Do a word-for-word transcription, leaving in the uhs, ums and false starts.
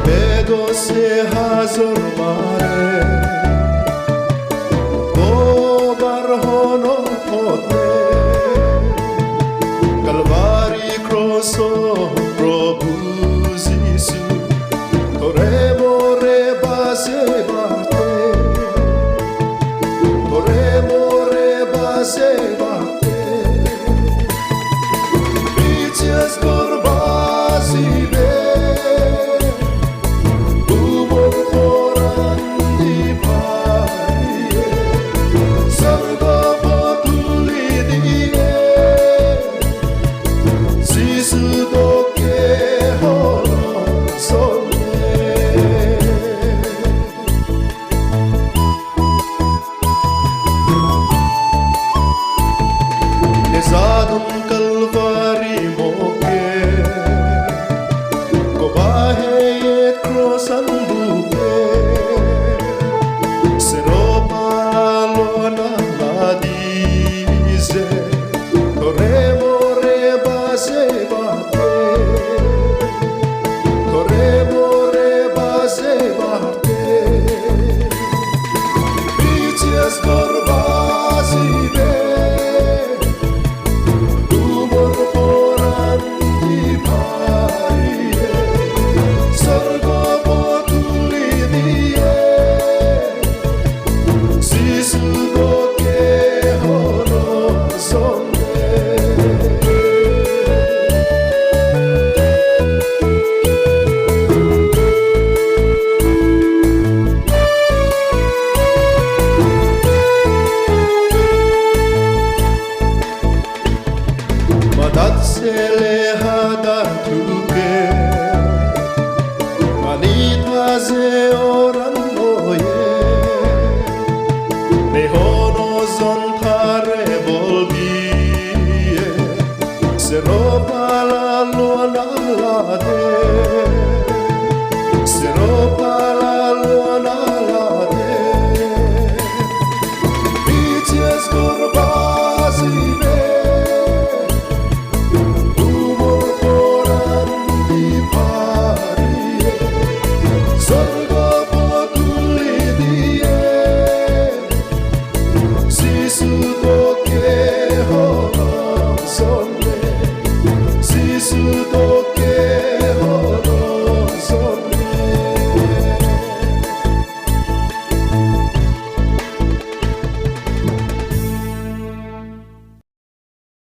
Bedo se hajor mare, dobar hono hote, Kalvari kroso Probhu Jisu, tore more bajebate, tore more bajebate, bichas gorba jibe, umor poran di pariye, sorgo potuli diye, Jisu dokke hono sole. Nejadon Kalvari mokke, koba heye krosan buke, sero pala lona ladi je, tore more bajebate, tore more bajebate, bichas gorba jibe, umor poran di pariye, sorgo potuli diye, Jisu dokke hono sole. Madat sele hada tuke, ani taje oran oye, ne hono jon tare bolbiye, sero pala lona lade, sero